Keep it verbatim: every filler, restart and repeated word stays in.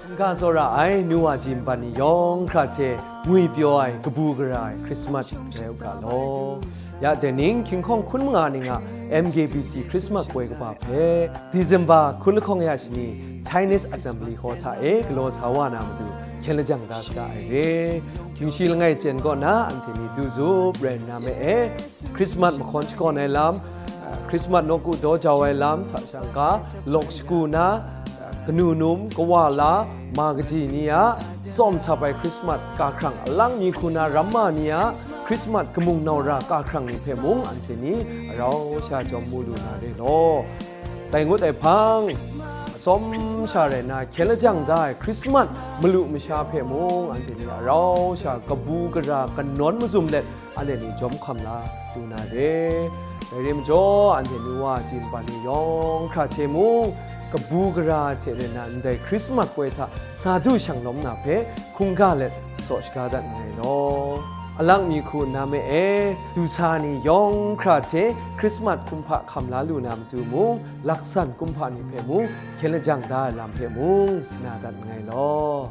N ga tsawra ai nu wa ji nban ni yawng hkra hte ngwi pyaw ai kabu gara ai Christmas rai u ga law. Ya dai ning hkying hkawng hkun manga ning a M K B C Christmas poi kaba hpe December hkun lahkawng ya shani Chinese Assembly Hall hta e galaw sa wa na matu hkyen lajang da saga ai re. Hkying shi langai chyen kaw na anhte ni du zup rai nna me e, Christmas mahkawn shakawn ai lam, Christmas nawku daw jau ai lam hta shang ga, lawk shagu na, kanu num, kawa la, ma kaji ni a, tsawm htap ai Christmas kahkrang, alang mi hku na ramma ni a, Christmas kamung nau ra kahkrang ni hpe mung anhte ni arau sha jawm mu lu na re law. Dai ngut ai hpang, atsawm sha rai na hkyen lajang da ai Christmas malu masha hpe mung anhte ni arau sha kabu gara kanawn mazum let, anhte ni jawm hkam la lu na re. Dai re majaw, anhte nu wa ji nban ni yawng hkra hte mung, kabu gara hte rai na ndai Christmas poi hta sa du shang lawm na hpe hkungga let saw shaga dat nngai law. Alang mi hku nna me e, du sa ni yawng hkra hte Christmas kumhpa hkam la lu na matu mung, laksan kumhpa ni hpe mung, hkyen lajang da ai lam hpe mung shana dat nngai law.